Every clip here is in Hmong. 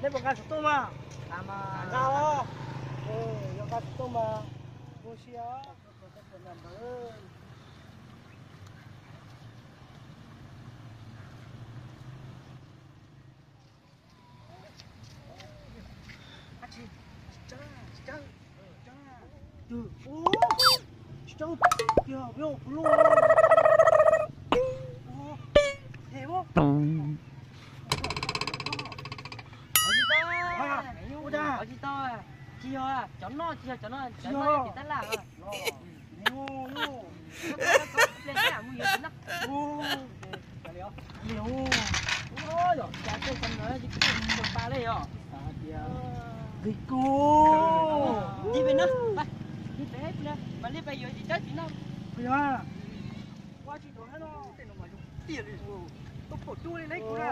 Nej puas nqa xov tooj mas? Nqa os. Yog nqa xov tooj mas ua si os. Tsis yog cov no, tsis yog cov no, cov no yog tim tab laj. Li kuv, mas li pes yuav tsis tawb tsis no. Ua tsis tau no, tej no mas zoo tiag li, tau pom tuaj li ne kuv na.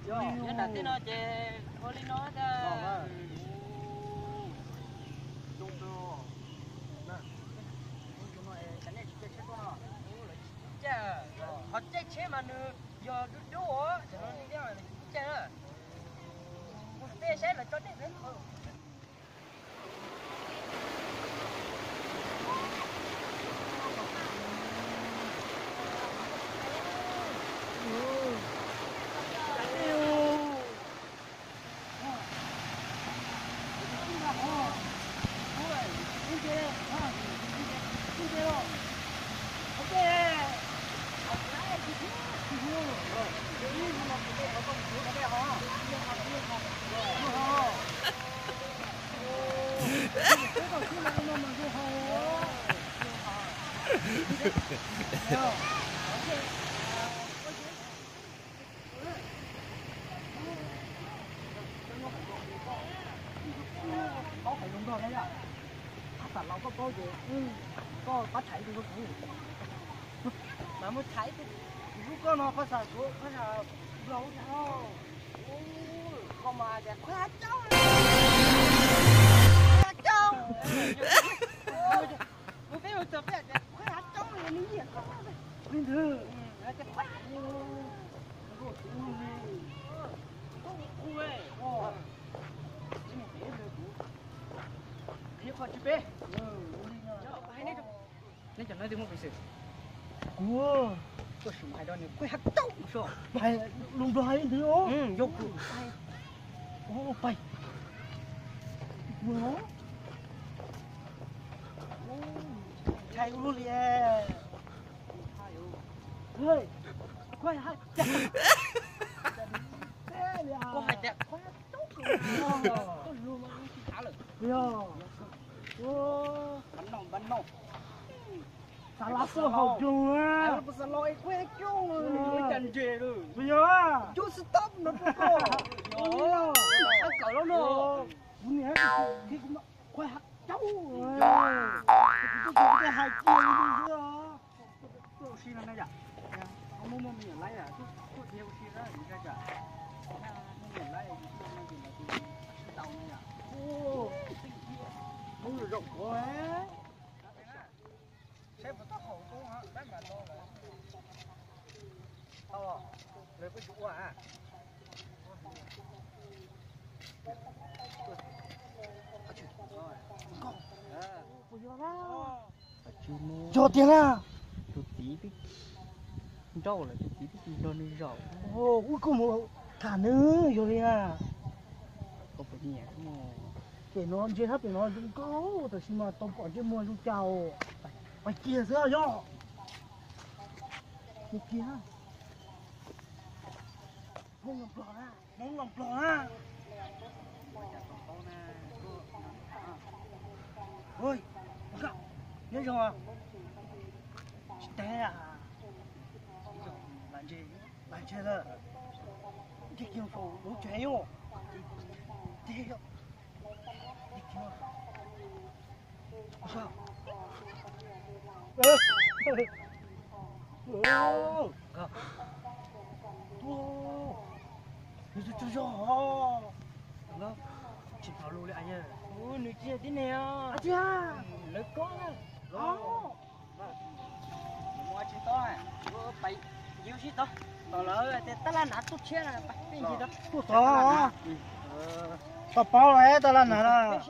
Nyob nram tej no ces ua li no. Qhov caij tsheb mas nws yog dub dub os, cov no caij na. Kuv tej saib los tso dej peb. Paub qhov zoo nrog na yom. Phaj xam laus koj paub ces koj pab thaiv tus rau kuv. Mas mus thaiv tus, kuv hlub koj no phaj xam, kuv phaj xam laus no. Koj mas tias khuaib hav caub, khuaib hav caub. Mus peb mus txog peb tias khuaib hav caub li nws nyiam koj li ntawd. Tias khuaib hav caub. Neb cov no twb muaj peev xwm. Kuv tuaj sim hais rau nws khuaib hav caub so. Hais lus Nplog hais li ntawd os. Yog kuv pais, kuv pais, kuv ntshai ua luaj li. Khuaib hav caub. Koj hais tias khuaib hav caub, koj lus mas tsis kav lawm. Yog, npab noj npab noj. Xav lav tuaj haus nploog na. Xav lav khuaib hav caub, nws ua cas ntses lawm. Yog, cub xwb tab no rau koj. Yog, kawm los no. Kuv niam khuaib hav caub. Kuv twb hais kiag li xwb os. Tuaj ua si no na yom. Muaj muaj me nyuam laib, tuaj thiab ua si na, ntshai tsam muaj me nyuam laib, sib tau na yom. Lub zaum kov. Saib puas tau haum koob, pab mam los lawm. Tau, lawv peb tsis ua a. Yog tiag na. Tus txiv twb nrauj lawm, tus txiv twb tsis nrog nws zaum. Ua koj mus tham nws yog li na. Koj puas nyiam? Pem no ntsia sab pem no zoo nkauj, tab sis mas tau pom ntsej muag zoo cas. Pais kiag xwb yog. Mus kiag. Hmoob los Nplog na. Hmoob los Nplog na. Nyob zoo. Tsis teb a. Lam ntse, lam ntse lawm. Nce kiag saum lub tsev yom. Nce kiag. Nws tsis tau lus li. Nws tsis yog tib neeg. Lawv kob na. Mus tsis tau, pais ncig sib tod. Tom lawv tias tab laj nav tuaj tshiab, peb ncig tod. Tuaj tod. Koj paub lawm, tau laj nav lawm.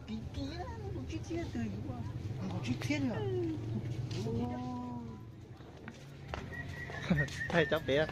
Tiv tiv, nkaum tsib txhiab twg, nkaum tsib txhiab li. Thaij cov pem.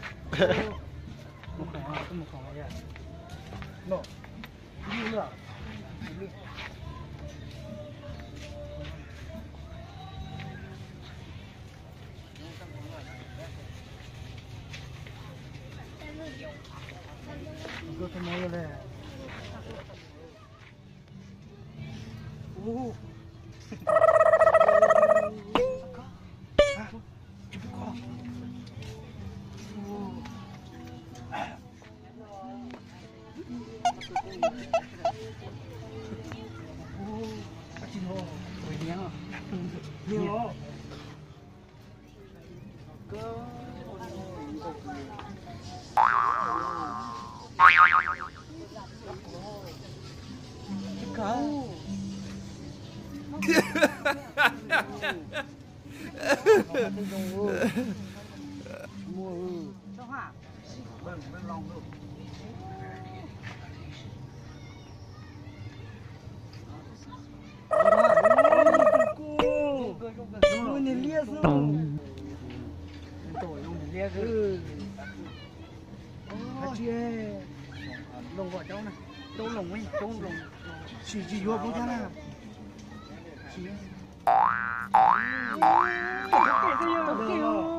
Sim tsis yuav kuv thiab na.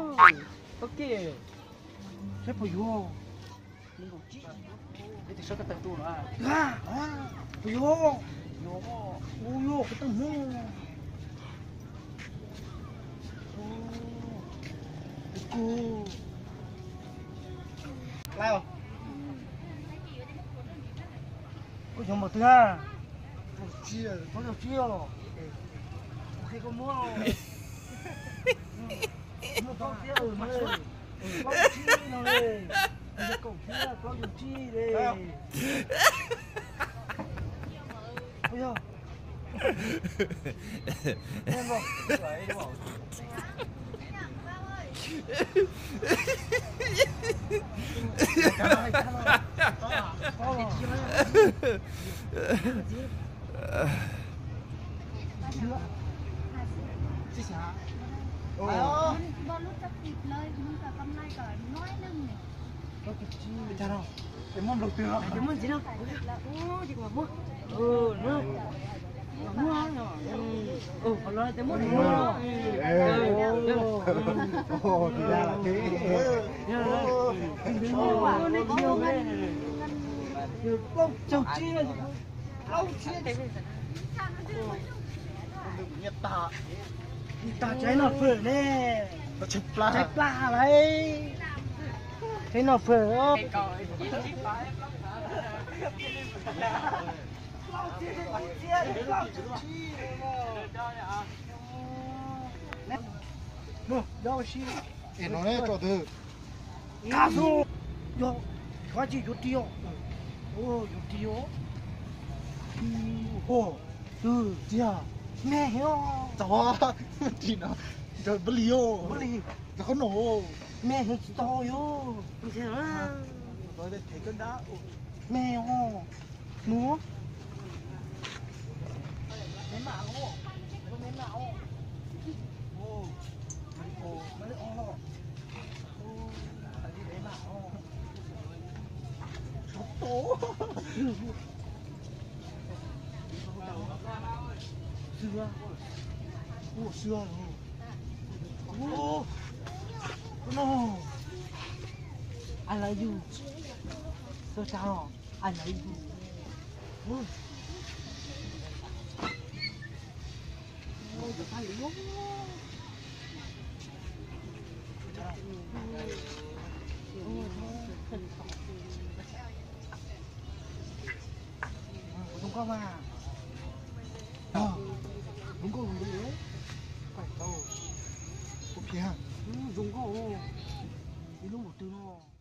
Tau kej, tau kej. Saib puas yuav. Puas yuav? Ua yuav koj tau hmoob. Koj xyov npaum twg na? Plaub caug tsib os. Qhia koj muab. Muaj plaub txhiab, plaub caug tsib no li. Kaum txhiab plaub caug tsib li. Ua yog. Plaub caug tsib, plaub caug tsib. Tag tsaib noj fawm ne. Tsaib plab lawm. Tsaib noj fawm. Mus, yog ua si. Es no ne, tso twg? Kav xwb. Yog, koj tsis yuav ris os. Yuav ris os. Ua, twg tiag? Me heev. Txog, ris no, npaj li os. Npaj li. Txog qhov no. Me heev tsis tau yus. Los tej thev kab dab me os. Mus. Meb mam os. Meb mam os. Meb os. Meb mam os. Sov to. Xwb. Ua xwb. Ua no. I love you. Xyov cas no. I love you. Ua zoo nkauj mas. Zoo nkauj zoo nkauj. Ua phem. Zoo nkauj. Ib lub npaum twg no.